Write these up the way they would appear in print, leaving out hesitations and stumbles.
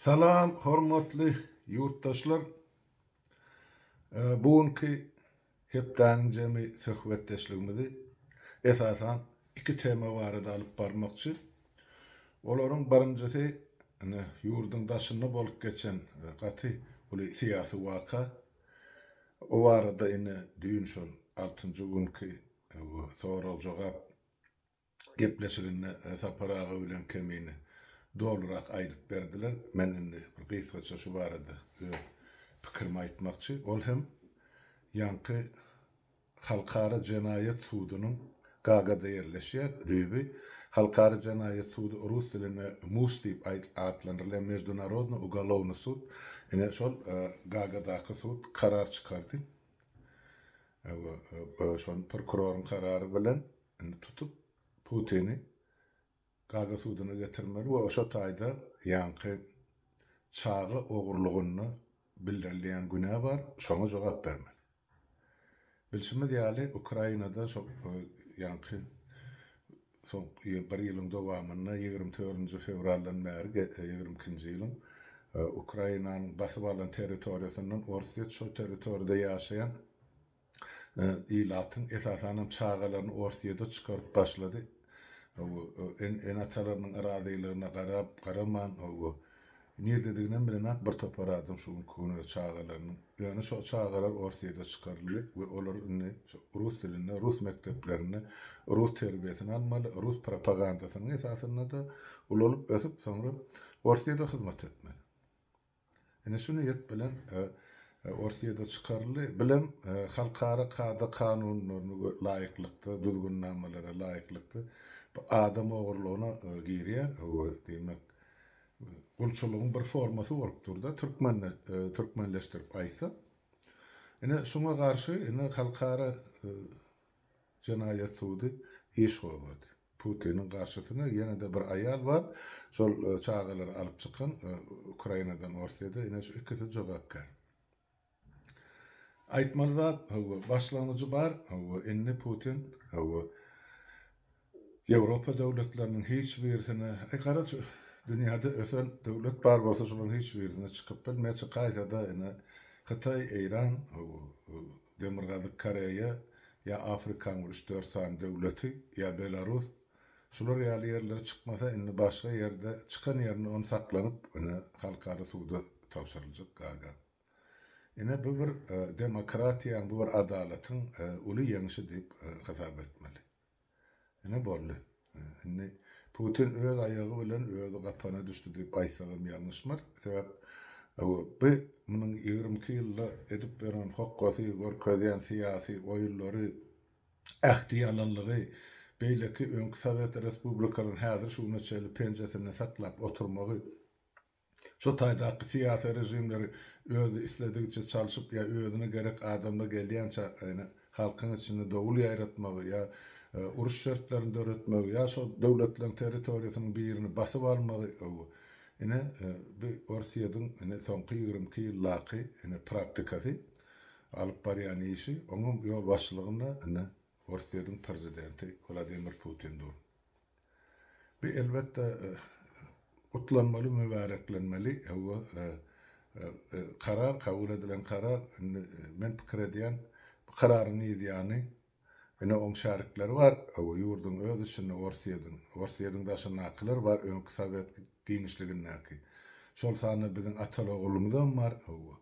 Salam hormatly ýurtdaşlar! Bu günki hepdäniň jemi söhbetdeşligimizi esasan iki tema barada alyp barmakçy. Olaryň birinjisi ine ýurduň daşynda bolup geçen gaty uly syýasy waka. O barada ine düýn şol altynjy günki sorag-jogap gepleşiginde Sapar aga bilen Kemine dolurak aýdyp berdiler. Men indi bir gysgaça şu barada öz pikirimi aýtmakçy. Ol hem ýaňky Halkara jenaýat sudunyň Gagada ýerleşýär, düýbi. Halkara jenaýat sudy rus dilinde MUS diýip atlandyrylýar, Meždunarodnyý ugolovnyý sud. Ine şol Gagadaky sud karar çykardy. Şony prokuroryň karary bilen indi tutup Putini Gaga suduna getirmeli we oşo taýda ýaňky çaga ogurlygynda bildirilýän günä bar, şoňa jogap bermeli. Bilşimiz ýaly Ukrainada şo ýaňky soňky bir ýylyň dowamynda 24-nji fewraldan bäri 22-nji ýylyň Ukrainanyň basyp alan territoriýasyndan Orsýet şol territoriýada ýaşaýan ilatyň, esasanam çagalaryny Orsýede çykaryp başlady. Ene-atalarynyň razylygyna garap, garaman, niredediginem bilenok bir topar adam şu günki gün öz çagalarynyň. Ýöne şo çagalar Orsýede çykaryldy we olar indi rus dilinde, rus mekdeplerinde rus terbiýesini almaly, rus propagandasynyň esasynda-da ulalyp ösüp, soňra Orsýede hyzmat etmeli. Ine şu niýet bilen Orsýede çykaryldy. Bilem halkara kada-kanunlaryna laýyklykda, düzgünnamalara laýyklykda bu adam ogurlygyna girýär. Diýmek, gulçulygyň bir formasy bolup dur-da, türkmende türkmenleşdirip aýtsak. Ine şuňa garşy ine halkara jenaýat sudy iş gozgady. Putiniň garşysyna ýene-de bir aýal bar, şol çagalary alyp çykan Ukrainadan Orsýede, ine şu ikisi jogapkär. Aýtmaly zat, hawa, başlangyjy bar, hawa, indi Putin, hawa, Ýewropa döwletleriniň hiç birisine, aý garaz dünýäde ösen döwlet bar bolsa şolaryň hiç birisine çykyp bilmeýär, çykaýsa-da ine Hytaý, Eýran, hawa, Demirgazyk Koreýa ýa Afrikanyň bir üç-dört sany döwleti, ýa Belarus, şular ýaly ýerlere çykmasa, indi başga ýerde, çykan ýerinde ony saklanyp, ine, halkara suda tabşyryljak Gaga. Ine, bu bir demokratiýanyň, bu bir adalatyň uly ýeňşi diýip hasap etmeli. Ine boldy. Indi Putin öz aýagy bilen özi gapana düşdi diýip aýtsagam ýalňyşmarys. Sebäp bu munuň 22 ýylda edip beren hokgasy, görkezýän syýasy oýunlary, ähti ýalanlygy, beýleki öňki sowet respublikalaryny häzir şu güne çenli penjesinde saklap oturmagy, Şo taýdaky syýasy režimleri özi isledigiçe çalşyp ýa özüne gerek adamlar gelýänçä ýöne halkyň içinde dowul ýaýratmagy ýa uruş şertlerini döretmegi ýa şo döwletleriň territoriýasynyň birini basyp almagy ine bu Orsýediň ine soňky 22 ýyldaky ine praktikasy alyp barýan işi oňam ýolbaşçylygynda ine Orsýediň prezidenti Wladimir Putin dur. Bu elbetde gutlanmaly, mübäreklenmeli. Hawa, karar, kabul edilen karar, indi men pikir edýän, bu kararyň yz ýany, ine oň şärikleri bar, hawa, ýurduň öz içinde Orsýetiň, Orsýetiň daşyndakylar bar, öňki sowet giňişligindäki. Şol sanda biziň ataly-ogulymyzam bar, hawa,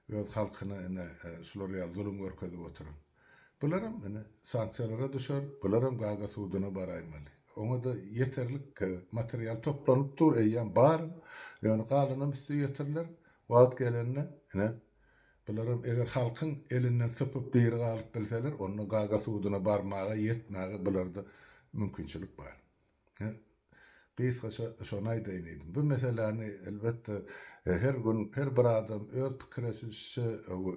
öz halkyna ine şular ýaly zulum görkezip oturan. Bularam ine sanksiýalara düşer, bularam Gaga suduna baraýmaly. Oňa-da ýeterlik material toplanyp dur, eýýäm bar. Ýöne galanam üsti ýetiriler. Wagt gelende ine bularam eger halkyň elinden sypyp diri galyp bilseler, onda Gaga suduna barmaga, ýetmäge bularda mümkinçilik bar. Gysgaça şony aýdaýyn diýdim. Bu meseläni, elbetde, her gün, her bir adam öz pikir edişiçe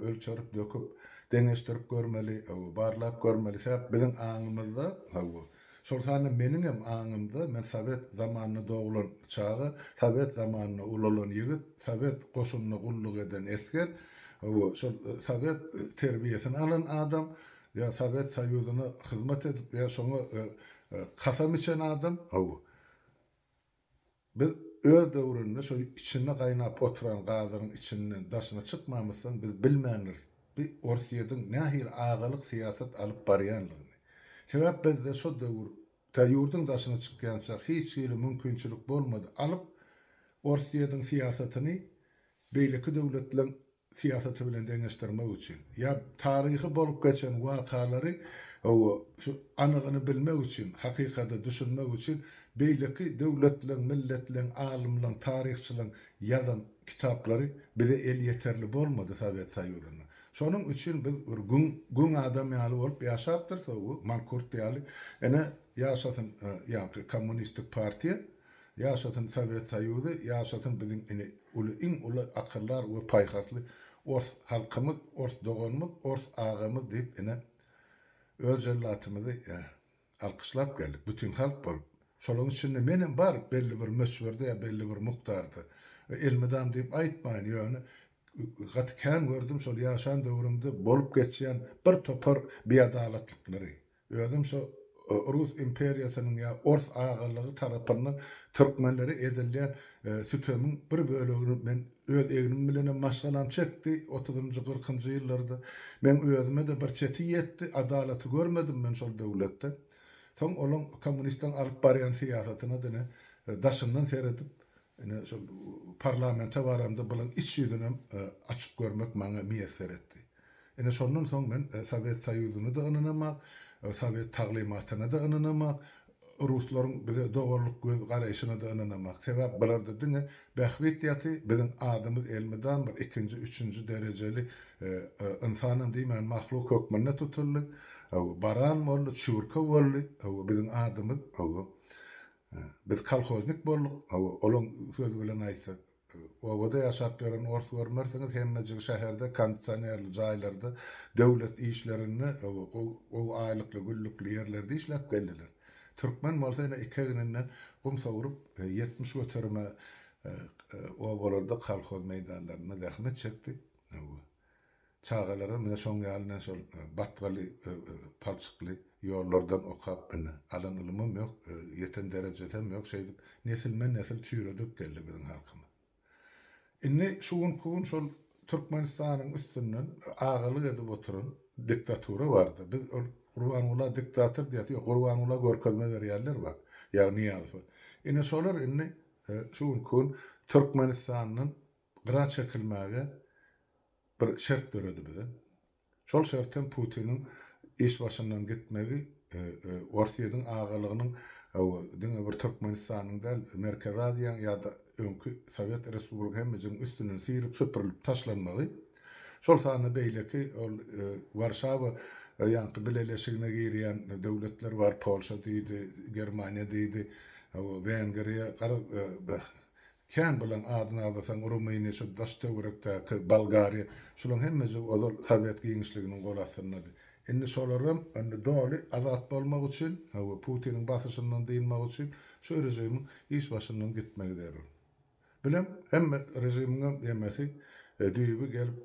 ölçerip, döküp, deňeşdirip görmeli, barlap görmeli. Sebäp biziň aňymyzda, şol sanda meniňem aňymda, men sowet zamanynda doglan çaga, sowet zamanynda ulalan ýigit, sowet goşunynda gulluk eden esger, şol sowet terbiýesini alan adam, Ýa Sowet Soýuzyna hyzmat edip, ýa şoňa kasam içen adam, hawa. Biz Öz döwründe şo içinde gaýnap oturan gazanyň içinden daşyna çykmamyzsoň biz bilmändiris bi Orsýediň nähili agalyk syýasat alyp barýanlygyny. Sebäp bizde şo döwür tä ýurduň daşyna çykýançak hiç hili mümkinçilik bolmady alyp Orsýediň syýasatyny beýleki döwletleň syýasaty bilen deňeşdirmek üçin, ýa taryhy bolup geçen wakalary, hawa, şu anygyny bilmek üçin, hakykata düşünmek üçin beýleki döwletleň, milletleň, alymlaň, taryhçylaň ýazan kitaplary bize elýeterli bolmady Sowet Soýuzynda. Şonuň üçin biz bir güň, güň adam ýaly bolup ýaşapdyrys, hawa, mankurt ýaly. Ine, ýaşasyn ýaňky kommunistik partiýa, Ýaşasyn Sowet Soýuzy, ýaşasyn biziň ine uly iň uly akyldar we paýhasly ors halkymyz, ors doganymyz, ors agamyz diýip ine öz jellatymyzy alkyşlap geldik bütin halk bolup. Şolaryň içinde menem bar belli bir möçberde ýa belli bir mukdarda. Elmydam diýip aýtmaýyn ýöne gaty kän gördüm şol ýaşan döwrümde bolup geçýän bir topar biadalatlyklary. Özem şo Rus imperiýasynyň ýa ors agalygy tarapyndan türkmenlere edilýän sütemiň bir bölegini men öz egnim bilenem maşgalam çekdi otuzynjy, kyrkynjy ýyllarda. Meň özüme-de bir çeti ýetdi, adalaty görmedim men şol döwletde. Soň olaň kommunistleň alyp barýan syýasatyna-da ine daşyndan seredip, ine şol parlamente baramda bulaň iç ýüzünem açyp görmek maňa miýesser etdi. Ine şondan soň men Sowet Soýuzyna-da ynanamak, sowet taglymatyna-da ynanamak, ruslaryň bize doganlyk göz garaýşyna-da ynanamak. Sebäp bularda diňe bähbit ýaty, biziň adymyz elmydam bir ikinji, üçünji derejeli ynsanam diýmän mahluk hökmünde tutuldy. Baran boldy, çüwürke boldy biziň adymyz. Biz kolhoznik bolduk, olaň sözi bilen aýtsak. Obada ýaşap ýören ors görmersiňiz, hemmejigi şäherde kondisionerli jaýlarda, döwlet işlerinde, gowy aýlykly, güllükli ýerlerde işläp geldiler. Türkmen bolsa ine iki egninden gum sowrup, 70 göterime obalarda kolhoz meýdanlarynda zähmet çekdi. Çagalaram ine şoň ýaly ine şol batgaly, palçykly ýollardan okap ine alan ylymam ýok, ýeten derejesem ýok, şeýdip nesilme-nesil çüýredilip geldi biziň halkymyz. Indi şu günki gün şol Türkmenistanyň üstünden agalyk edip oturan diktatura bardy. Biz ol Gurbangula diktator diýýäs, ýok Gurbangula görkezme berýänler bar, ýagny Nyýazowa. Ine şolar indi şu günki gün Türkmenistandan gyra çekilmäge bir şert döredi bize. Şol şertem Putiniň iş başyndan gitmegi, Orsýetiň agalygynyň diňe bir Türkmenistanyň däl, Merkezi Aziýanyň ýa-da öňki Sowet Respublika hemmejigiň üstünden syryp-süpürilip taşlanmagy, şol sanda beýleki ol Warşawa ýaňky bileleşigine girýän döwletler bar, Polşa diýdi, Germaniýa diýdi, Wengriýa, garaz, Kän bulaň adyny agzasaň Rumyniýa şu daş töwerekdäki Bolgariýa şulaň hemmejigi ozal sowet giňişliginiň gol astyndady. Indi şolaram indi doly azat bolmak üçin hawa Putiniň basyşyndan dynmak üçin şu režimiň iş başyndan gitmegi zerur. Bilem hemme režimiňem ýemesi düýbi gelip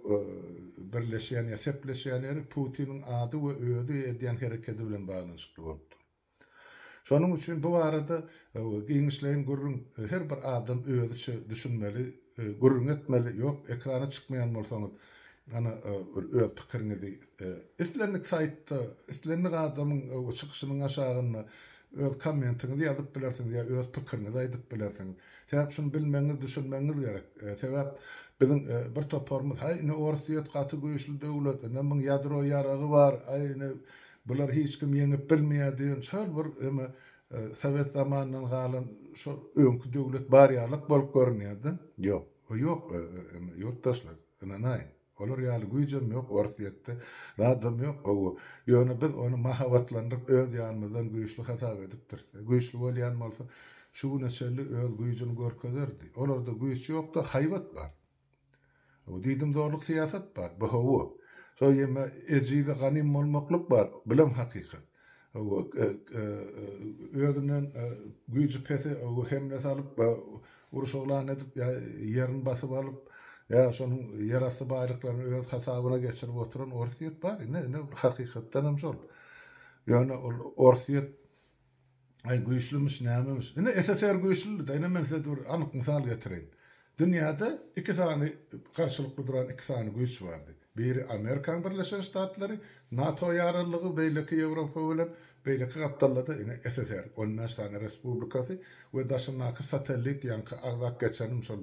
birleşýän ýa sepleşýän ýeri Putiniň ady we özi edýän herekedi bilen baglanyşykly bolup dur. Şonuň üçin bu barada giňişleýin gürrüň her bir adam özüçe düşünmeli, gürrüň etmeli, ýok ekrana çykmaýan bolsaňyz ana bir öz pikiriňizi islendik saýtda, islendik adamyň çykyşynyň aşagynda öz kommentiňizi ýazyp bilersiňiz ýa öz pikiriňizi aýdyp bilersiňiz. Sebäp şuny bilmegiňiz, düşünmegiňiz gerek. Sebäp biziň bir toparymyz, haý ine Orsýet gaty güýçli döwlet, ine muň ýadro ýaragy bar, aý ine Bular hiç kim ýeňip bilmeýär diýen şol bir eme sowet zamanyndan galan şol öňki döwlet bar ýalyk bolup görünýär-de. Ýok. O ýok eme ýurtdaşlar, ynanaýyň. Olar ýaly güýjem ýok Orsýetde, zadam ýok. Hawa, ýöne biz ony mahabatlandyryp öz ýanymyzdan güýçli hasap edipdiris. Güýçli bolýan bolsa şu güne çenli öz güýjüni görkezerdi. Olarda güýç ýok-da, haýbat bar. Diýdimzorluk syýasat bar, bu hawa. Şo ýeme ejize ganym bolmaklyk bar, bulem hakykat. Hawa, özünden güýji pese hemle salyp, uruş yglan edip ýa ýerini basyp alyp, ýa şonuň ýerasty baýlyklaryny öz hasabyna geçirip oturan Orsýet bar, ine, ine bir hakykatdanam şol. Ýöne ol Orsýet. Aý güýçlümiş nämemiş. Ine SSR güýçlüdi-de. Ine men size bir anyk mysal getireýin. Dünýäde iki sany garşylykly duran iki sany güýç bardy. Biri Amerikanyň Birleşen Ştatlary, NATO ýararlygy beýleki Ýewropa bilen, beýleki gapdalda-da ine SSR, 15 sany respublikasy we daşyndaky satellit ýaňky agzap geçenim şol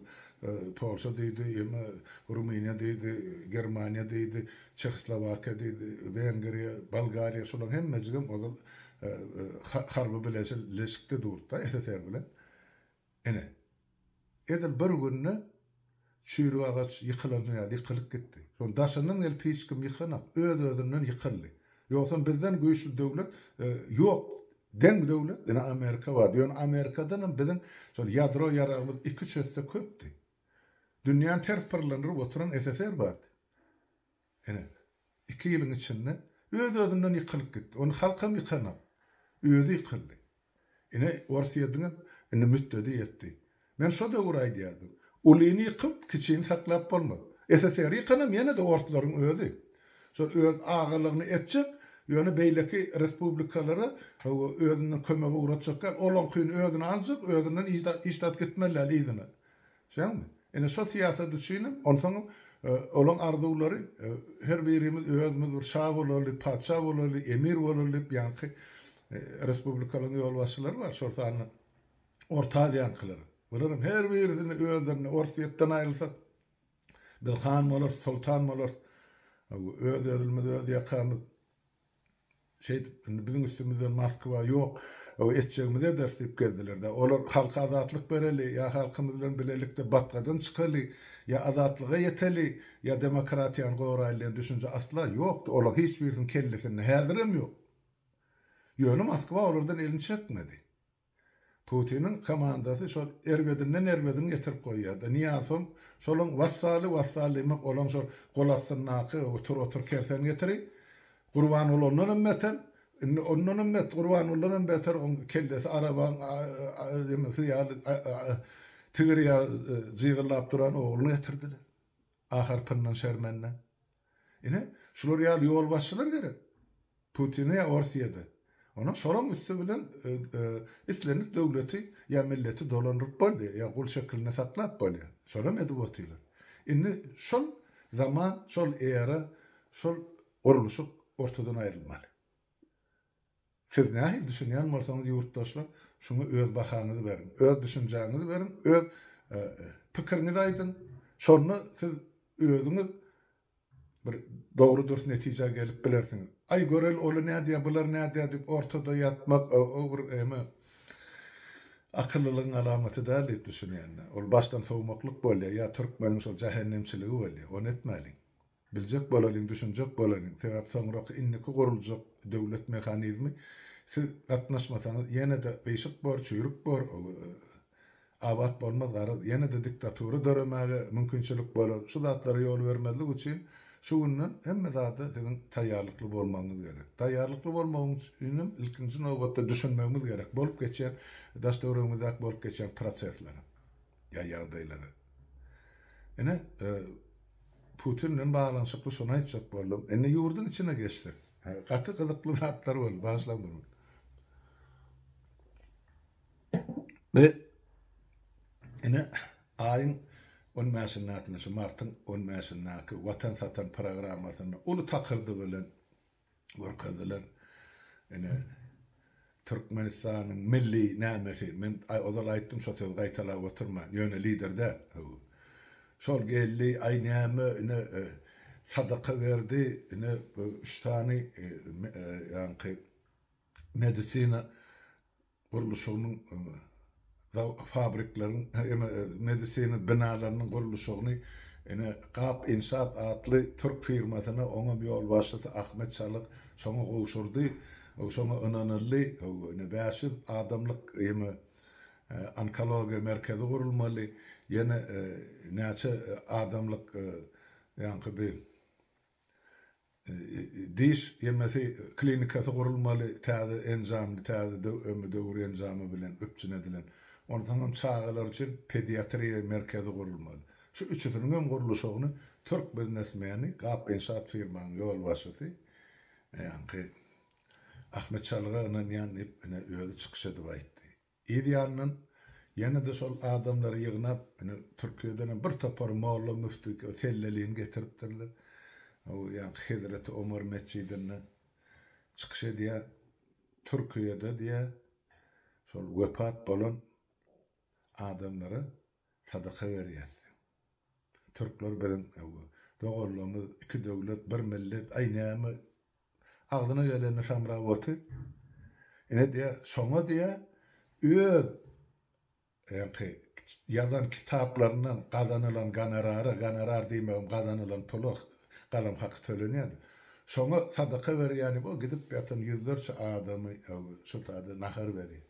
Polşa diýdi, ýene Rumyniýa diýdi, Germaniýa diýdi, Çehoslowakiýa diýdi, Wengriýa, Bolgariýa şolaryň hemmejigem ozal harby bileleşikde durdy-da SSR bilen. Ine, edil bir günde çüýrük agaç ýykylan ýaly ýykylyp gitdi. Şonuň daşyndan gelip hiç kim ýykanok, öz-özünden ýykyldy. Ýogsam bizden güýçli döwlet ýok, deň döwlet ine Amerika bardy. Ýöne Amerikadan hem biziň şol ýadro ýaragymyz iki-üç esse köpdi. Dünýäni ters pyrlandyryp oturan SSR bardy. Ine, iki ýylyň içinde öz-özünden ýykylyp gitdi. Ony halkam ýykanok. Özi ýykyldy. Ine, Orsýetiňem indi mütdedi ýetdi. Men şo döwür aýdýardym. Ulyny ýykyp, kiçini saklap bolmaz. SSR-i ýykanam ýene-de orslaryň özi. Şol öz agalygyny etjek, ýöne beýleki respublikalara hawa, özünden kömek ugratjak däl. Olaňkyny özüne aljak, özünden hiç zat gitmeli däl yzyna. Düşýäňmi? Ine şo syýasat üçinem, onsoňam olaň arzuwlary her birimiz özümiz bir şa bolaly, patyşa bolaly, emir bolaly diýip ýaňky respublikalaryň ýolbaşçylary bar, şol sanda Orta Aziýaňkylar. Bularyň her birisini özlerine Orsýetden aýrylsak biz han bolarys, soltan bolarys, öz özümiz öz ýakamyz. Şeýdip, indi biziň üstümizden Moskwa ýok, etjegimizi ederis diýip gezdiler-dä. Olar halka azatlyk bereli, ýa halkymyz bilen bilelikde batgadan çykaly, ýa azatlyga ýeteli, ýa demokratiýany goraýly diýen düşünje asla ýokdy olaryň hiç birisiniň kellesinde. Häzirem ýok. Ýöne Moskwa olardan elini çekmedi. Putiniň komandasy şol erbedinden erbedini getirip goýýarda. Nyýazowam şolaň wassaly, wassal diýmek olaň şol gol astyndaky otur otur kersen getiri. Gurbanguly ondanam beter. Indi ondanam bet Gurbangulydanam beter oň kellesi arabaň emesi ýaly tigir ýaly jygyllap duran ogluny getirdiler. Aharpyndan şermende. Ine, şular ýaly ýolbaşçylar gerek. Putine ýa Orsýede. Ondan şolaň üsti bilen islendik döwleti ýa milleti dolandyryp bolýar, ýa gul şekilinde saklap bolýar. Şonam edip otyrlar. Indi şol zaman, şol era, şol gurluşyk ortadan aýrylmaly. Siz nähili düşünýän bolsaňyz ýurtdaşlar, şuňa öz bahaňyzy beriň, öz düşünjäňizi beriň, öz pikiriňizi aýdyň. Şonda siz özüňiz bir dogry dürs netijä gelip bilersiňiz. Aý göreli oly nädýär, bular nädýär diýip ortada ýatmak o bir eme akyllylygyň alamaty däl diýip düşünýän. Ol başdan sowmaklyk bolýar ýa türkmeniň şol jähennemçiligi bolýar. Ony etmäliň. Biljek bolalyň, düşünjek bolalyň. Sebäp soňraky indiki guruljak döwlet mehanizmi siz gatnaşmasaňyz ýene-de gyşyk bor, çüýrük bor, abat bolmaz garaz ýene-de diktatura döremäge mümkinçilik bolar. Şu zatlara ýol bermezlik üçin şu günden hemme zada siziň taýýarlykly bolmagyňyz gerek. Taýýarlykly bolmagyň üçinem ilkinji nobatda düşünmegimiz gerek bolup geçýän daş-töweregimizdäki bolup geçýän proseslere ýa ýagdaýlara. Ine, Putin bilen baglanyşykly şony aýtjak boldum. Indi ýurduň içine geçsek. Gaty gyzykly zatlar boldy, bagyşlaň muny. Ve ine aýyň 15-indäki, şu martyň 15-indäki Watan satan programmasynda uly takyrdy bilen görkezdiler. Ine Türkmenistanyň milli nämesi, men ozal aýtdym şo sözi gaýtalap oturman, ýöne lider däl. Şol geldi, aý näme, ine sadaka berdi, ine üç sany ýaňky medisina gurluşygynyň fabrikleriň medisina binalarynyň gurluşygyny ine Gap Inşaat atly türk firmasyna oňam ýolbaşçysy Ahmet Çalyk şoňa gowşurdy şoňa ynanyldy ine 500 adamlyk eme onkologiýa merkezi gurulmaly ýene näçe adamlyk ýaňky bir Diş ýemesi klinikasy gurulmaly, täze enjamly, täze döwür enjamy bilen üpjün edilen. Onsoňam çagalar üçin pediatriýa merkezi gurulmaly. Şu üçüsiniň hem gurluşygyny türk biznesmeni, Gap Inşaat firmanyň ýolbaşçysy, ýaňky. Ahmet Çalyga ynanýan diýip, ine, özi çykyş edip aýtdy. Yz ýanyndan ýene-de şol adamlary ýygnap, ine, Türkiýedenem bir topar molla, müfti, sellelini getiripdirler. O ýaňky Hezreti Omar metjidinde çykyş edýär. Türkiýede diýýär, şol wepat bolan adamlara sadaka berýäs. Türkler biziň doganlygymyz, iki döwlet, bir millet, aý näme agzyna gelenini samrap otyr. Ine diýýär, şoňa diýýär, öz ýaňky ýazan kitaplaryndan gazanylan gonorara, gonorar diýmegim gazanylan pula galam haky tölenýär. Şoňa sadaka berýäni bu gidip ýatan ýüzlerçe adamy şu taýda nahar berýär.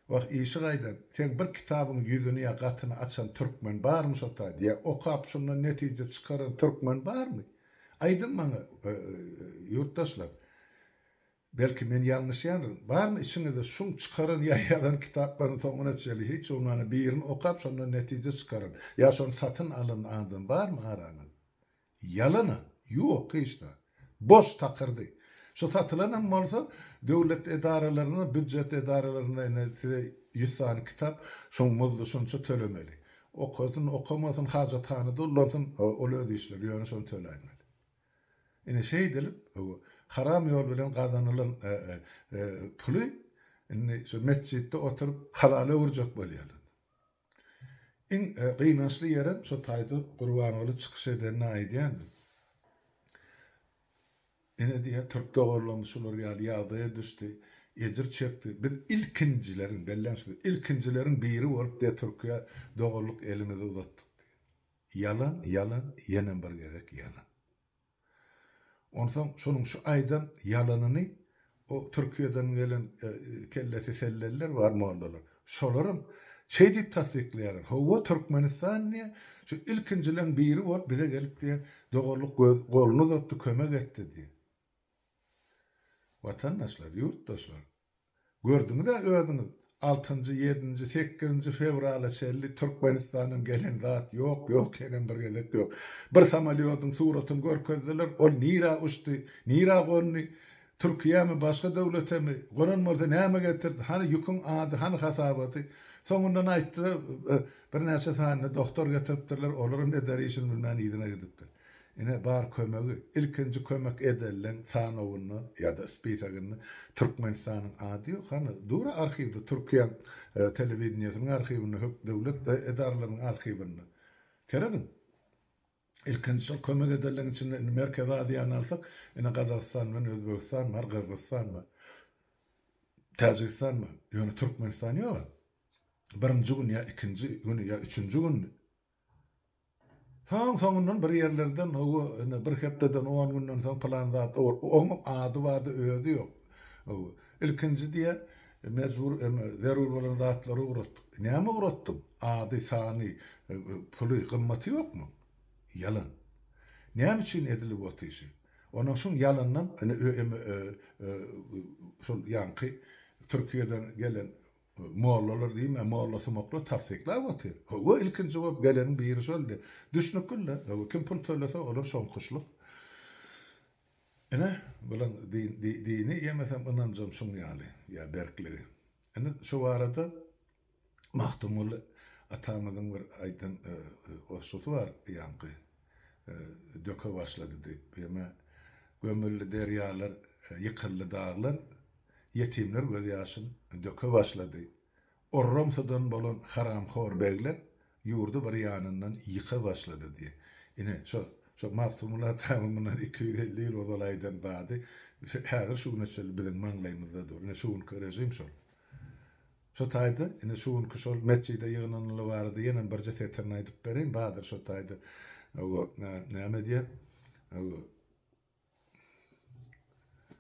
Wah, işi gaýdan, seň bir kitabyň ýüzüni ýa gatyny açan türkmen barmy şo taýda? Ýa okap şundan netije çykaran türkmen barmy? Aýdyň maňa, ýurtdaşlar. Belki men ýalňyşýandyryn. Barmy içiňizde şuň çykaran ýa ýazan kitaplaryny soňuna çenli hiç bolmanda birini okap şondan netije çykaran ýa şony satyn alan adam barmy araňyzda? Ýalana, ýok hiç zat. Boş takyrdy. Şu satylanam bolsa döwlet edaralarynda, býujet edaralarynda ine size ýüz sany kitap, şoň muzdy şunça tölemeli. Okasyn, okamasyn, hajathanada ullansyn, ol öz işleri, ýöne şony töläýmeli. Ine şeýdilip, haram ýol bilen gazanylan puly indi şu metjitde oturyp halala öwürjek bolýarlar. Iň gynançly ýerem şo taýda Gurbanguly çykyş edende aýdýandy. Ine diýýär, türk doganlarymyz şular ýaly ýagdaýa düşdi, ejir çekdi. Biz ilkinjileriň, belläň şu, ilkinjileriň biri bolup diýýär, Türkiýä doganlyk elimizi uzatdyk diýýär. Ýalan, ýalan, ýenem bir gezek ýalan. Onsoň şonuň şu aýdan ýalanyny o Türkiýeden gelen kellesi selleliler bar mollalar. Şolaram şeý diýip tassyklaýarlar. Hawa Türkmenistan diýýär, şu ilkinjileň biri bolup bize gelip diýýär, doganlyk göz goluny uzatdy, kömek etdi diýýär. Watandaşlar, ýurtdaşlar, Gördüňiz-ä özüňiz, altynjy, ýedinji, sekizinji fewrala çenli Türkmenistandan gelen zat ýok, ýok, ýenem bir gezek ýok. Bir samolýodyň suratyny görkezdiler, ol nirä uçdy, nirä gondy, Türkiýämi, başga döwletemi, gonan bolsa näme getirdi, hany ýüküň ady, hany hasabaty. Soňundan aýtdylar, birnäçe sanyny dogtor getiripdirler, olaram eder işini bilmän yzyna gidipdir. Ine bar kömegi, ilkinji kömek edenleň sanawynda ýa-da spisagynda Türkmenistanyň ady ýok. Hany, dur arhiwde, Türkiýäň telewideniýesiniň arhiwinde, hök döwlet edaralarynyň arhiwinde. Serediň. Ilkinji şol kömek edenleň içinde indi Merkezi Aziýany alsak, ine Gazagystan bilen Özbegistan bar, Gyrgyzystan bar. Täjigistan bar. Ýöne Türkmenistan ýok. Birinji gün ýa ikinji güni ýa üçünji gündi. Soň soňundan bir ýerlerden hawa ine bir hepdeden on günden soň pylan zat oňam ady bardy özi ýok. Hawa ilkinji diýä mejbur eme zerur bolan zatlary ugratdyk. Näme ugratdyň? Ady, sany, puly, gymmaty ýokmy? Ýalan. Näme üçin edilip otyşy? Ondan şuň ýalandan ine eme şol ýaňky Türkiýeden gelen Mollalar diýme, mollasumaklar tassyklap otyr. Hawa, ilkinji bolup geleniň biri şoldy. Düşnükli-le. Hawa, kim pul tölese, olar şoňkuşlyk. Ine, bulaň dini ýemesem ynanjam şuň ýaly, ýa berkligi. Indi şu barada Magtymguly atamyzyň bir aýdan goşgusy bar, ýaňky döke başlady diýip. Ýeme gömüldi derýalar, ýykyldy daglar. Ýetimler gözýaşyn döke başlady. Orramsydan bolan haramhor begler ýurdy bir ýanyndan ýyka başlady diýip. Ine, şo, şo Magtymguly atamyň mundan 250 ýyl ozal aýdan zady häzir şu güne çenli biziň maňlaýymyzda dur. Ine, şu günki režim şol. Şo taýda, ine, şu günki şol metjide ýygnanyly barada ýenem birje setirini aýdyp bereýin. Bardyr şo taýda, näme diýer,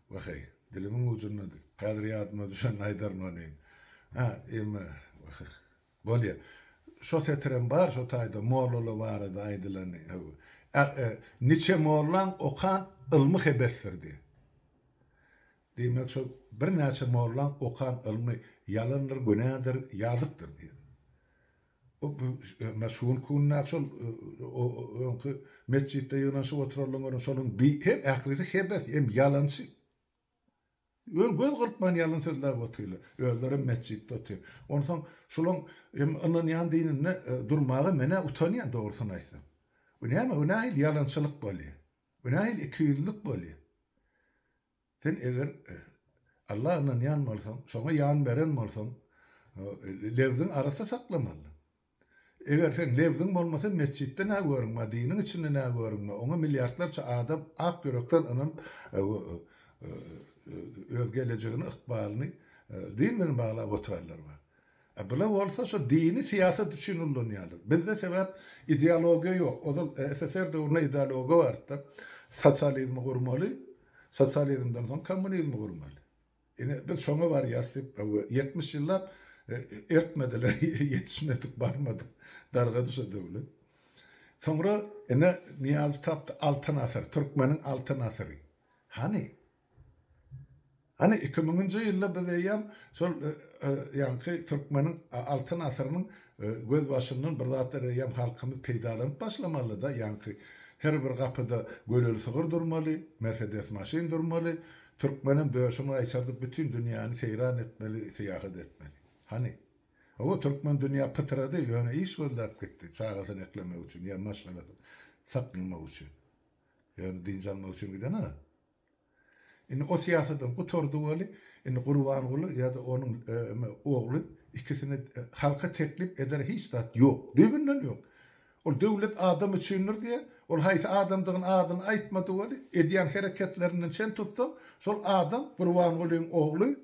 Waheý, dilimiň ujundady. Häzir ýadyma düşende aýdaryn ony. Hä, emme, wah, bolýa. Şo setirem bar şo taýda mollala barada aýdylany. Hawa. Niçe mollaň okan ylmy hebesdir diýip. Diýmek şo birnäçe mollaň okan ylmy ýalandyr, günädir, ýazykdyr diýip. Mä şu günki gündäki şol öňki metjitde ýygnanyşyp oturanlaryň görüň şolaryň bi hem ählisi hebes hem ýalançy. Ýöne göz gyrpman ýalan sözläp otyrlar. Özlerem metjitde otyr. Onsoň şulaň hem ynanýan dininde durmaga men-ä utanýan dogrusyny aýtsam. Bu näme, bu nähili ýalançylyk bolýar? Bu nähili ikiýüzlük bolýar? Sen eger Alla ynanýan bolsaň, şoňa ýan beren bolsaň, lebziň arassa saklamaly. Eger seň lebziň bolmasa metjitde nä görüň bar, diniň içinde nä görüň bar, oňa milliardlarça adam ak ýürekden ynanyp öz gelejegini, ykbalyny din bilen baglap oturanlar bar. A bular bolsa şo dini syýasat üçin ullanýarlar. Bizde sebäp ideologiýa ýok. Ozal SSR döwründe ideologiýa bardy-da. Sosializmi gurmaly, sosializmden soň kommunizmi gurmaly. Ine biz şoňa barýas diýip, 70 ýyllap ertmediler, ýetişmedik, barmadyk. Dargady şo döwlet. Soňra ine Nyýazow tapdy Altyn asyr, türkmeniň altyn asyry. Hany? Hany iki müňünji ýylda biz eýýäm şol ýaňky türkmeniň altyn asyrynyň gözbaşyndan bir zatlar eýýäm halkymyz peýdalanyp başlamalyda, ýaňky her bir gapyda göleli sygyr durmaly, mersedes maşyn durmaly, türkmenem döşüni gaýçardyp bütin dünýäni seýran etmeli, syýahat etmeli. Hany? Hawa türkmen dünýä pytrady, ýöne iş gözläp gitdi, çagasyny eklemek üçin ýa maşgalasyny saklamak üçin. Ýöne dynç almak üçin giden-a. Indi o syýasatam gutardy weli, indi Gurbanguly ýa-da onuň ogly ikisine halka teklip eder hiç zat ýok. Düýbünden ýok. Ol döwlet adam üçindir diýýär. Ol haýsy adamdygyny adyny aýtmady weli, edýän hereketlerinden çen tutsaň, şol adam Gurbangulyň ogly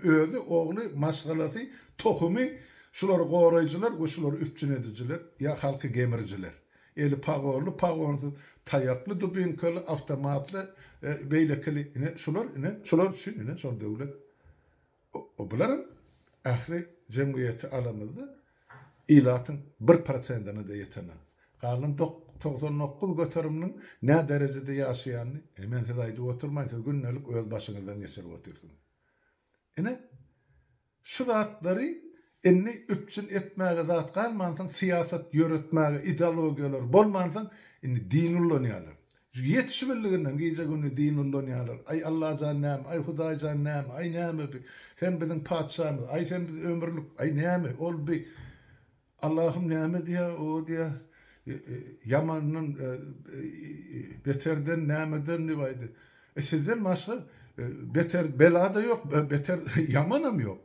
Özi, ogly, maşgalasy, tohumy şulary goraýjylar we şulary üpjün edijiler ýa halky gemirijiler. Eli pagonly, pagonsyz, taýakly, dubinkaly, awtomatly, beýlekili, ine şular, ine şular üçin ine şol döwlet. O bularam ähli jemgyýeti alamyzda ilatyň bir prosentine-de ýetenok. Galan 99 göteriminiň nä derejede ýaşaýanyny men size aýdyp oturmaýyn, siz gündelik öz başyňyzdan geçirip otyrsyňyz. Ine, şu zatlary indi üpjün etmäge zat galmansoň, syýasat ýöretmäge ideologiýalar bolmansoň, indi din ullanýarlar. Ýetişibildiginden gije-gündiz din ullanýarlar. Aý, Allajan näme, aý, Hudaýjan näme, aý, näme bi, sen biziň patyşamyz, aý, sen biz ömürlik, aý, näme, ol bi. Allahym näme diýýär, o diýýär, ýamandan, beterden, nämeden diýip aýdy. E sizden başga beter bela-da ýok, beter ýamanam ýok.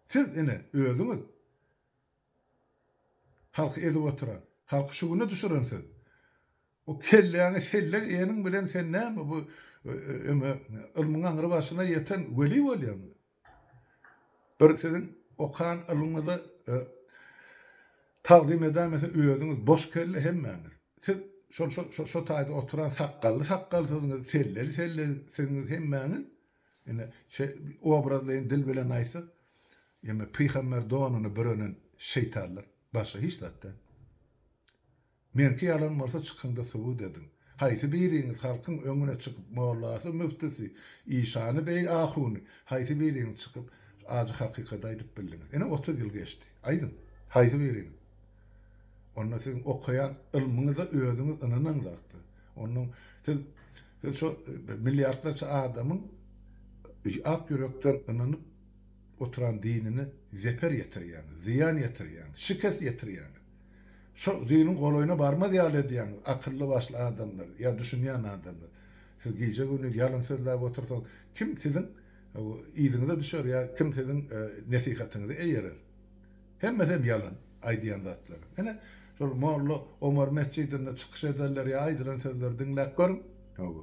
Siz ine, özüňiz. Halky ezip oturan, halky şu güne düşüren siz. O kelläňi selle eniň bilen sen näme bu öme ylmyň aňry başyna ýeten weli bolýaňmy? Bir siziň okan ylmyňyza tagzym edäýmese özüňiz boş kelle hemmäňiz. Siz şol şo şo taýda oturan sakgally sakgalsyzyňyz, selleli sellesiziňiz hemmäňiz ine şe obrazlaýyn dil bilen aýtsak ýeme pygamber donuny bürenen şeýtanlar başga hiç zat däl. Meňki ýalan bolsa çykyňda subut ediň. Haýsy biriňiz halkyň öňüne çykyp mollasy, müftüsi, işany, beý ahuny, haýsy biriňiz çykyp şu ajy hakykady aýdyp bildiňiz? Ine 30 ýyl geçdi. Aýdyň, haýsy biriňiz? Onda siziň okaýan ylmyňyza özüňiz ynanaňzakda. Onnoň siz siz şo milliardlarça adamyň ak ýürekden ynanyp oturan dinine zeper ýetirýäňiz, zyýan ýetirýäňiz, şikes ýetirýäňiz. Şo diniň golaýyna barmaz ýaly edýäňiz, akylly-başly adamlar, ýa düşünýän adamlar. Siz gije-gündiz ýalan sözläp otursaňyz, kim siziň yzyňyza düşer ýa kim siziň nesihatyňyza eýerer? Hemmesi hem ýalan, aýdýan zatlary. Ine, şol molla Omar metjidinde çykyş edenler ýa aýdylan sözleri diňläp görüň. Hawa.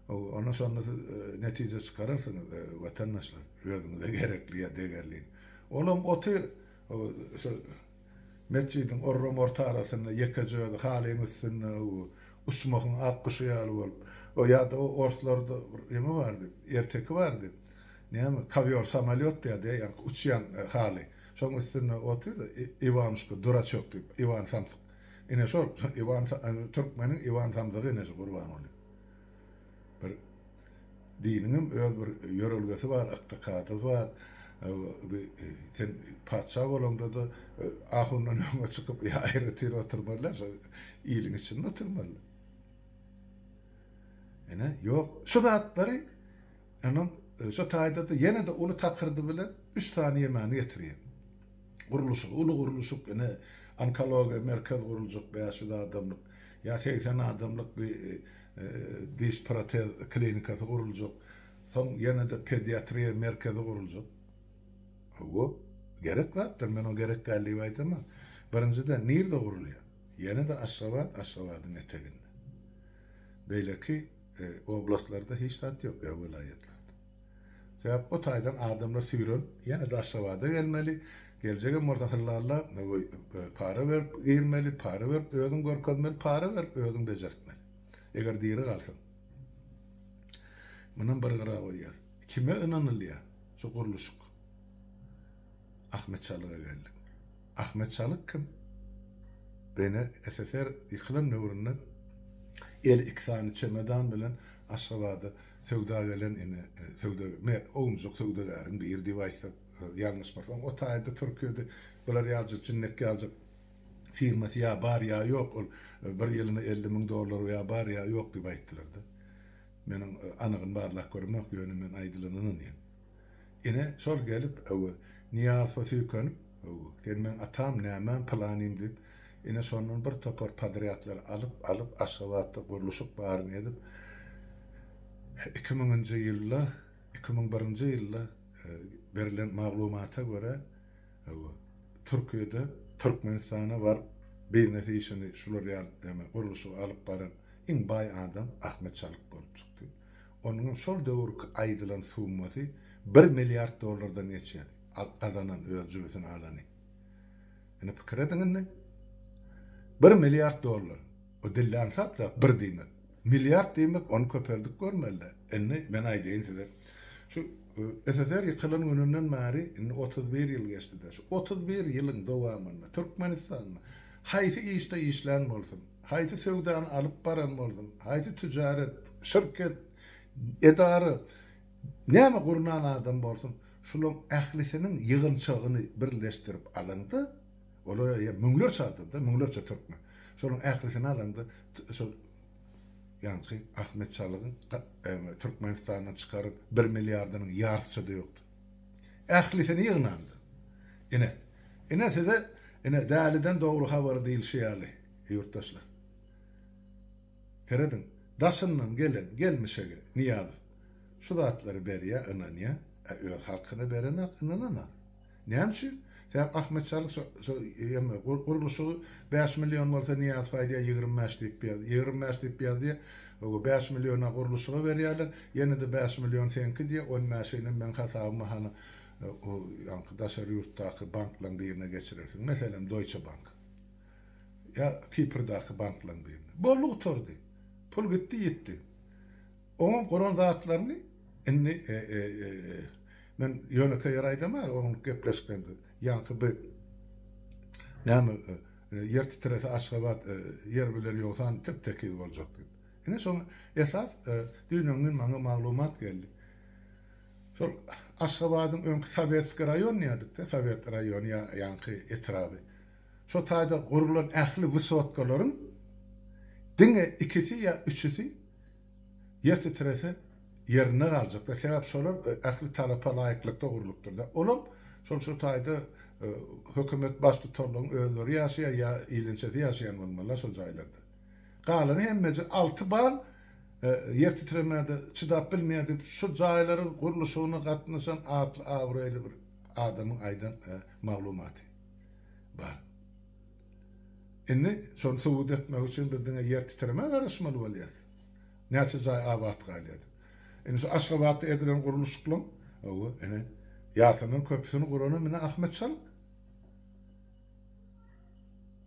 Hawa, onda şonda siz netije çykararsyňyz, watandaşlar, özüňize gerekli ýa degerli. Olam otyr, şo Metjidiň orram-orta arasynda ýekeje özi halyň üstünde uçmahyň ak guşy ýaly bolup, o ýa-da o orslarda bir neme bardy, erteki bardy. Näme, kowýor samolýot diýýärdi, ýaňky uçýan haly. Şoň üstünde otyr-da, Iwanuşka duraçok diýip, Iwan samsyk. Ine şol, Iwan türkmeniň Iwan samsygy ine şu Gurbanguly. Bir diniňem öz bir ýörelgesi bar, ykdykady bar. Sen patyşa bolaňda-da ahundan öňe çykyp ýa aýratyn oturmaly däl, şo iliň içinde oturmaly. Ine, ýok. Şu zatlary onuň. şo taýda-da ýene-de uly takyrdy bilen üç sany ýemäni getirýär. Gurluşyk, uly gurluşyk, ine, onkologiýa merkez guruljak 500 adamlyk, ýa 80 adamlyk bir diş protez klinikasy guruljak. Soň ýene-de pediatriýa merkezi guruljak. Hawa, gerek zatdyr, men o gerek däl diýip aýdamok. Birinjiden, nirde gurulýar? Ýene-de Aşgabat, Aşgabadyň eteginde. Beýleki oblastlarda hiç zat ýok ýa welaýatlarda. Sebäp o taýdan adamlar süýrenip ýene-de Aşgabada gelmeli. Geljegem bolsa hyllalla para berip girmeli, para berip özüň görkezmeli, para berip özüň bejertmeli. Eger diri galsaň. Munam bir gyra goýýas. Kime ynanylýar şu gurluşyk? Ahmet Çalyga geldik. Ahmet Çalyk kim? Bene SSR ýykylan döwründe eli iki sany çemedan bilen Aşgabada söwda gelen ine söwda me ownujak söwdagäriň biri diýip aýtsak ýalňyşmasaň o taýda Türkiýede bular ýaljak jinnek ýaljak firmasy ýa bar ýa ýok ol bir ýylyna 50 müň dollar ýa bar ýa ýok diýip aýtdylar-da. Meniň anygyny barlap göremok ýöne men aýdylana ynanýan. Ine, şol gelip, öwe, Nyýazowa süýkenip, öwe, sen meň atam, nämäm, pylanym diýip, ine, şondan bir topar podrýadlary alyp, alyp, Aşgabatda gurluşyk baryny edip, iki müňünji ýylda, 2001-nji ýylda berlen maglumata görä, öwe, Türkiýede Türkmenistana baryp biznes işini şular ýaly, näme, gurluşygy alyp baran iň baý adam Ahmet Çalyk bolup çykdy. Onuňam şol döwürki aýdylan summasy bir milliard dollardan geçýärdi. Gazanan, öz jübüsine alany. Ine pikir ediň indi. Bir milliard dollar. O dille aňsat zat, bir diýmek. Milliard diýmek, ony köpeldip görmeli-dä. Indi men aýdaýyn size. Şu SSR ýykylan gününden bäri indi 31 ýyl geçdi-de. Şu 31 ýylyň dowamynda Türkmenistanda haýsy işde işlän bolsun, haýsy söwdany alyp baran bolsun, haýsy tüjaret, şirket, edara, näme gurnan adam bolsun, şularyň ählisiniň ýygynçagyny birleşdirip alaňda, olar ýa müňlerçe adam-da, müňlerçe türkmen. Şolaryň ählisini alaňda, şol ýaňky Ahmet Çalygyň Türkmenistandan çykaryp bir milliardynyň ýarsyça-da ýokdy. Ählisini ýygnanda. Ine, ine size, ine däliden dogry habar diýilşi ýaly, ýurtdaşlar. Serediň, daşyndan gelen gelmişege Nyýazow şu zatlary berýär, ynanýar, a öz halkyna berenak, ynananak. Näme üçin? Sebäp Ahmet Çalyk şo, şo ýeme, gurluşygy 5 million bolsa Nyýazow aýdýar 25 diýip ýaz, 25 diýip ýaz diýýär. Oba 5 milliona gurluşyga berýärler, ýene-de 5 million seňki diýýär, on bäşinem meň hasabyma hany o ýaňky daşary ýurtdaky banklaryň birine geçirersiň. Meselem, Deutsche Bank. Ýa Kiprdaky banklaryň birine. Boldy gutardy. Pul gitdi, ýitdi. Oňam guran zatlaryny indi men ýönekeý ýer aýdamok, oňluk gepleşiklerinde ýaňky bir näme ýer titrese Aşgabat ýer bilen ýogsan tep-tekiz boljak diýip. Ine şoň esas düýn-öňňin maňa maglumat geldi. Şol Aşgabadyň öňki Sowetskiý raýon diýýärdik-de, Sowet raýony ýa ýaňky etraby. Şo taýda gurulan ähli wysotkalaryň diňe ikisi ýa üçüsi ýer titrese ýerinde galjakda. Sebäp şolar ähli talapa laýyklykda gurlupdyr-da. Olam şol şo taýda hökümet baştutanlaryň özleri ýaşaýar ýa ilinçesi ýaşaýan bolmaly-la şol jaýlarda. Galany hemmeje 6 bal ýer titremäde çydap bilmeýär diýip şu jaýlaryň gurluşygyna gatnaşan atly-abraýly bir adamyň aýdan maglumaty bar. Indi şony subut etmek üçin biz diňe ýer titremä garaşmaly bolýas. Näçe jaý abat galýar diýip. Indi şu Aşgabatda edilen gurluşyklaryň, hawa, ine, ýarysyndan köpüsini guranam ine Ahmet Çalyk.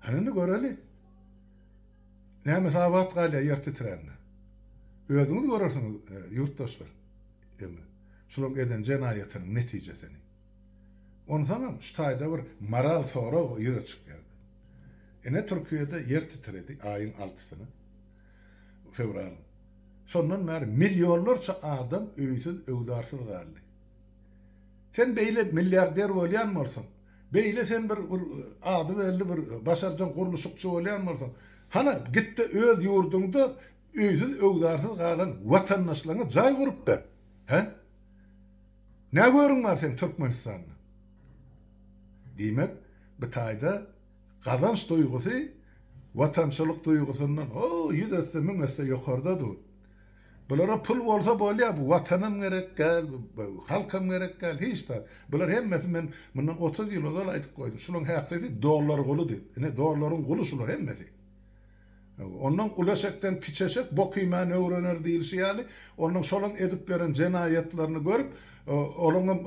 Hany indi göreli. Nämesi abat galýar ýer titrände. Özüňiz görersiňiz, ýurtdaşlar. Indi şularyň eden jenaýatynyň netijesini. Onsoňam şu taýda bir moral sorag ýüze çykýar. Ine Türkiýede ýer titredi aýyň altysyna, fewralyň. Şondan bäri millionlarça adam öýsüz, öwzarsyz galdy. Sen beýle milliarder bolýan bolsaň, beýle sen bir bir ady belli bir başarjaň gurluşykçy bolýan bolsaň, hana gitde öz ýurduňda öýsüz, öwzarsyz galan watandaşlaryňa jaý gurup ber. Hä? Nä görüň bar seň Türkmenistanda? Diýmek, bu taýda gazanç duýgusy watançylyk duýgusyndan o ýüz esse, müň esse ýokarda dur. Bulara pul bolsa bolýar, bu watanam gerek däl, halkam gerek däl, hiç zat. Bular hemmesi men mundan 30 ýyl ozal aýdyp goýdum. Şularyň ählisi dollar guly diýip. Ine dollaryň guly şular hemmesi. Ondan uly eşekden kiçi eşek bok iýmän öwrener diýilişi ýaly, ondan şolaň edip beren jenaýatlaryny görüp, olaňam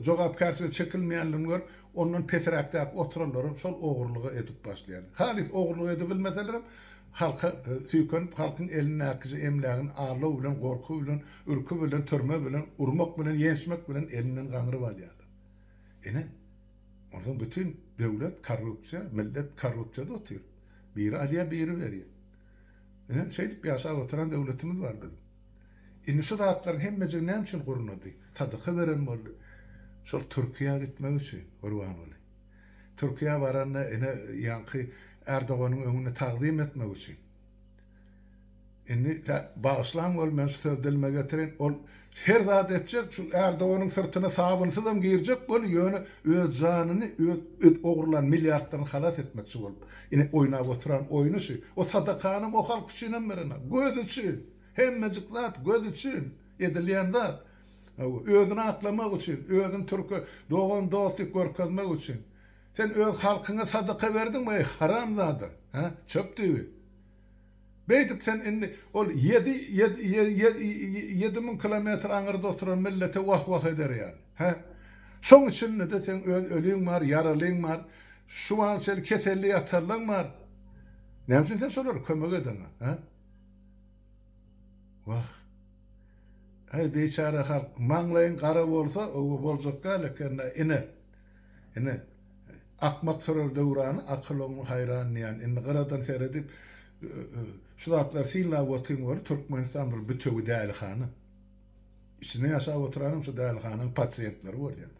jogapkärçilige çekilmeýänligini görüp, ondan pesräkdäki oturanlaram şol ogurlygy edip başlaýarlar. Halys ogurlyk edibilmeselerem, halka süýkenip, halkyň elindäkije emlägini aldaw bilen, gorky bilen, ürki bilen, türme bilen, urmak bilen, ýençmek bilen elinden gaňryp alýarlar. Ine, onsoň bütin döwlet korrupsiýa, millet korrupsiýada otyr. Biri alýar, biri berýär. Ine, şeýdip ýaşap oturan döwletimiz bar biziň. Indi şu zatlaryň hemmejigi näme üçin gurnady? Sadaka beren boldy. Şol Türkiýä gitmek üçin, Gurbanguly. Türkiýä baranda ine ýaňky Erdoganyň öňünde tagzym etmek üçin. Indi tä bagyşlaň ol men şu sözi dilime getireýin ol her zat etjek şu Erdoganyň syrtyna sabynsyzam girjek bol ýöne öz janyny öz öz ogurlan milliardlaryny halas etmekçi bolup ine oýnap oturan oýny şu o sadakanam o halk üçinem berenok göz üçin hemmejik zat göz üçin edilýän zat özüni aklamak üçin özüni türke dogan dost diýip görkezmek üçin sen öz halkyňa sadaka berdiňmi eý haramzada hä çöp düýbi. Beýdip sen indi ol ýedi, ýedi, 7000 kilometr aňyrda oturan millete wah-wah eder ýaly. Hä? Şoň içinde-de seň öz öliň bar, ýaralyň bar, şu wagta çenli keselli ýatanlaň bar. Näme üçin sen şolara kömek edeňok, hä? Wah. Äý, biçäre halk, maňlaýyň gara bolsa, oba boljak däl eken-dä, ine. Ine, akmak sürer döwrany, akyl oňa haýran diýýän. Indi gyradan seredip, şu zatlary synlap otyň weli, Türkmenistan bir bütewi dälihana. Içinde ýaşap oturanam şu dälihanaň pasiýentleri bolýar.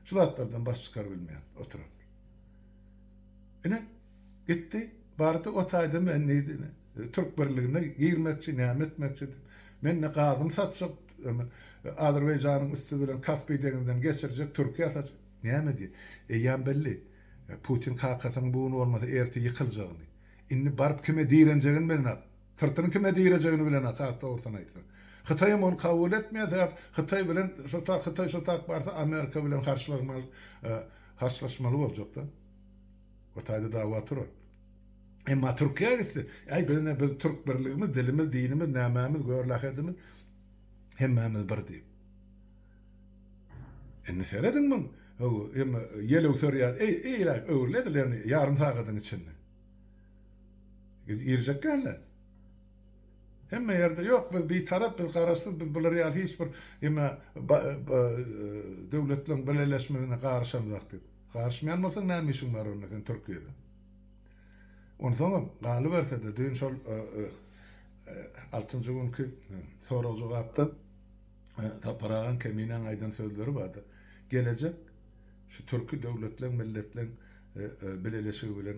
Şu zatlardan baş çykarybilmeýän oturan. Ine, gitdi, bardy, o taýda men diýdi, Türk birligine girmekçi, näme etmekçi diýip. Men-de gazymy satjak, Azerbaýjanyň üsti bilen Kaspi deňzinden geçirjek, Türkiýä satjak. Näme diýýär? Eýýäm belli. Putin kakasynyň bu gün bolmasa ertir ýykyljagyny. Indi baryp kime direnjegini bilenok. Syrtyny kime direjegini bilenok, has dogrusyny aýtsak. Hytaýam ony kabul etmeýär, sebäp Hytaý bilen şo tak Hytaý şo tak barsa Amerika bilen harçlamaly, harçlaşmaly boljak-da. O taýda dawa turar. Emma Türkiýä gitse, äý biz ne biz türk birligimiz, dilimiz, dinimiz, nämämiz, görlähedimiz hemmämiz bir diýip. Indi serediň muň, emma ýel öwser ýaly, eý, eýläk öwrüldi edil ýagny ýarym sagadyň içinde. Girjek däl-de. Hemme ýerde ýok biz bitarap, biz garaşsyz, biz bular ýaly hiç bir emma döwletleriň bileleşmegine garyşamzok diýip. Garyşmaýan bolsaň näme işiň bar onda sen Türkiýede? Onsoňam, galyberse-de, düýn şol altynjy günki sorag-jogapda Sapar agaň Keminäň aýdan sözleri bardy. Gelejek şu türki döwletleň, milletleň bileleşigi bilen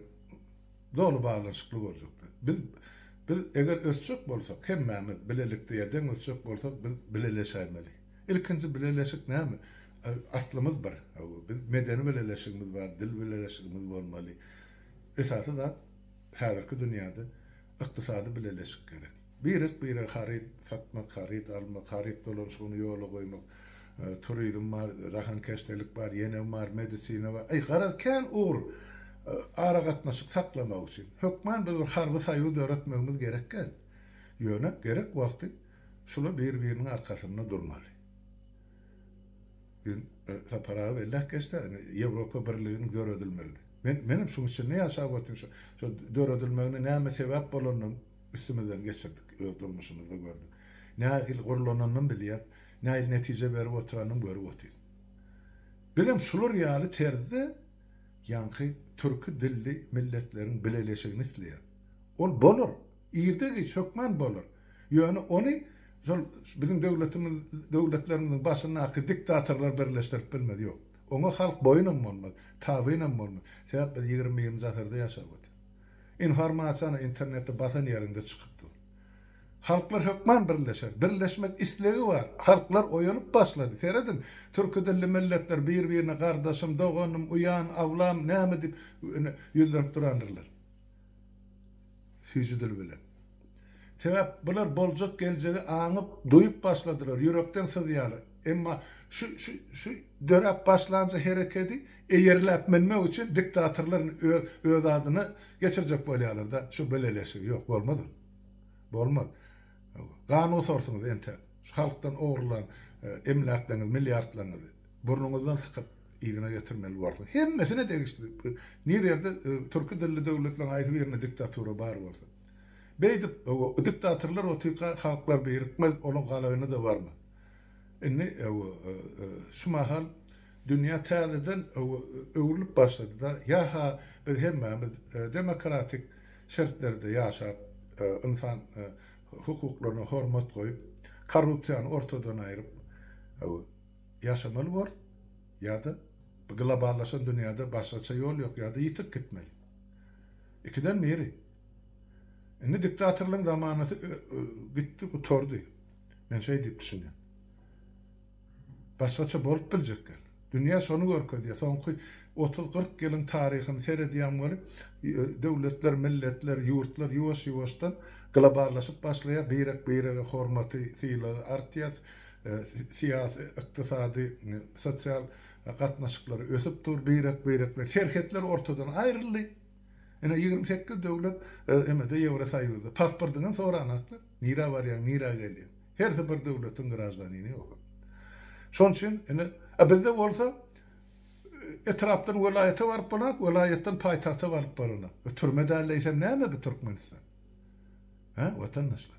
doly baglanyşykly boljakdy. Biz biz eger ösjek bolsak, hemmämiz bilelikde ýa deň ösjek bolsak, biz bileleşäýmeli. Ilkinji bileleşik näme? Aslymyz bir. Biz medeni bileleşigimiz bar, dil bileleşigimiz bolmaly. Esasy zat häzirki dünýäde ykdysady bileleşik gerek. Birek-birege haryt satmak, haryt almak, haryt dolanyşygyny ýola goýmak, turizm bar, jahankeşdelik bar, ýene bar, medisina bar. Eý, garaz kän ugur aragatnaşyk saklamak üçin. Hökman biz bir harby soýuz döretmegimiz gerek däl. Ýöne gerek wagty şular bir-biriniň arkasynda durmaly. Düýn Sapar aga belläp geçdi, Ýewropa Birliginiň döredilmegini. Men menem şuň içinde ýaşap otyryn. Şu şu döredilmegine näme sebäp bolanyny üstümizden geçirdik, öz durmuşymyzda gördük. Nähili gurlananynam bilýäs, nähili netije berip oturanynam görüp otyrys. Bizem şular ýaly terzde ýaňky türki dilli milletleriň bileleşigini isleýäs. Ol bolar. Irde-giç hökman bolar. Ýöne ony şol biziň döwletimiz, döwletlerimiziň başyndaky diktatorlar birleşdirip bilmez, ýok. Oňa halk boýunam bolmaz, tabynam bolmaz. Sebäp biz 21-nji asyrda ýaşap otyrys. Informasiýany internetde basan ýeriňde çykyp dur. Halklar hökman birleşer. Birleşmek islegi bar. Halklar oýanyp başlady. Serediň, türki dilli milletler bir-birine gardaşym, doganym, uýan, ablam näme diýip ýüzlenip durandyrlar. Süýji dil bilen. Sebäp bular boljak geljegi aňyp, duýup başladylar, ýürekden syzýarlar. Emma şu şu şu döräp başlanja herekedi eýerläp münmek üçin diktatorlar öz öz adyna geçirjek bolýarlar-da şu bileleşigi. Ýok, bolmaz ol. Bolmaz. Gan gusarsyňyz entäk. Şu halkdan ogurlan emläkleriňizi, milliardlaryňyzy burnuňyzdan sykyp yzyna getirmeli borsuňyz. Hemmesine degişli. Nir ýerde türki dilli döwletleriň haýsy birinde diktatura bar bolsa. Beýdip diktatorlar otyrka halklar birikmez, olaň galaýyna-da barmaz. Indi şu mahal dünýä täzeden öwrülip başlady-da. Ýa-ha biz hemmämiz demokratik şertlerde ýaşap, ynsan hukuklaryna hormat goýup, korrupsiýany ortadan aýryp ýaşamaly borus, ýa-da bu globallaşan dünýäde başgaça ýol ýok, ýa-da ýitip gitmeli. Ikiden biri. Indi diktatorlaryň zamanasy gitdi, gutardy. Men şeý diýip düşünýän. Başgaça bolup biljek däl. Dünýä şony görkezýär. Soňky otuz-kyrk ýylyň taryhyny seredýäň weli, döwletler, milletler, ýurtlar ýuwaş-ýuwaşdan globallaşyp başlaýar, birek-birege hormaty, sylagy artýar, syýasy, ykdysady, sosial gatnaşyklary ösüp dur, birek-birek bilen serhetler ortadan aýryldy. Ine, 28 döwlet emede Ýewrosoýuzda. Pasportyňam soranaklar. Nirä barýaň, nirä gelýäň. Hersi bir döwletiň graždanini ýogsa. Şonuň üçin ine, a bizde bolsa etrapdan welaýata baryp bolanok, welaýatdan paýtagta baryp bolanok. Bu türme däl eýsem näme bu Türkmenistan? Hä, watandaşlar?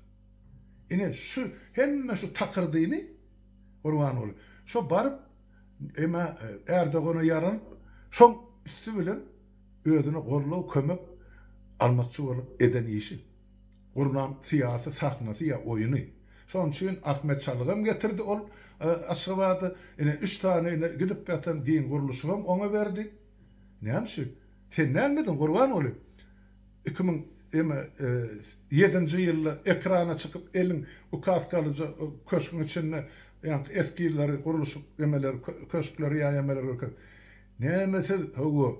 Ine şu hemme şu takyrdyny Gurbanguly şo baryp ema Erdogana ýaranyp, şoň üsti bilen özüne goldaw, kömek almakçy bolup eden işi. Gurnan syýasy sahnasy ýa oýuny. Şonuň üçin Ahmet Çalygam getirdi ol Aşgabada. Ine üç sany ine gidip ýatan giň gurluşygam oňa berdi. Näme üçin? Sen nämmediň Gurbanguly? 2000 eme ýedinji ýylda ekrana çykyp eliň ukaskalyja köşgüň içinde ýaňky eskizleri gurluşyk emeleri köşkleri ýa emeleri görkezip. Näme siz hawa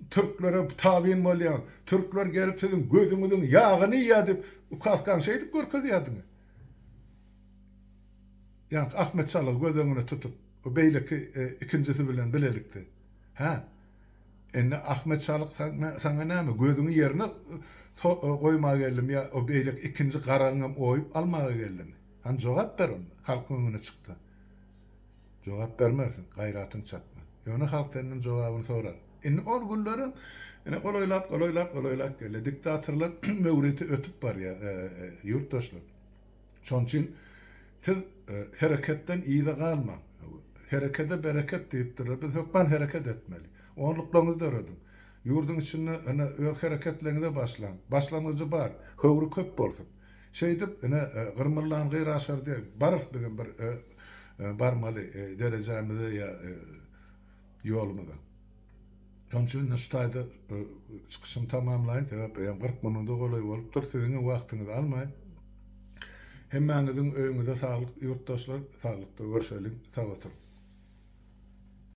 Türklere tabyn bolýaň, türkler gelip siziň gözüňiziň ýagyny iýýär diýip, ukaskany şeýdip görkezýärdiňiz. Ýaňky Ahmet Çalygy göz öňüne tutup, o beýleki ikinjisi bilen bilelikde. Hä? Indi Ahmet Çalyk saňa näme, gözüňi ýerine goýmaga geldimi ýa o beýleki ikinji garagyňam oýup almaga geldimi? Hany jogap ber onda, halkyň öňüne çykda. Jogap bermersiň, gaýratyň çatmaz. Ýöne halk senden jogabyny sorar. Indi ol günlerem ine golaýlap, golaýlap, golaýlap gelýär. Diktatorlar möwriti ötüp barýar, ýurtdaşlar. Şonuň üçin siz hereketden yza galmaň. Herekede bereket diýipdirler. Biz hökman hereket etmeli. Onluklaryňyzy dörediň. Ýurduň içinde ine öz hereketleriňize başlaň. Başlangyjy bar, höwri köp bolsun. Şeýdip, ine, gyrmyllan gyr aşar diýip, barys bizem bir barmaly derejämize ýa ýolumyza. Şonuň üçin ine şu taýda çykyşymy tamamlaýyn, sebäp eýýäm 40 minuda golaý bolupdyr, siziňem wagtyňyzy almaýyn. Hemmäňiziň öýüňize saglyk ýurtdaşlar, saglykda görşeliň, sag oturyň.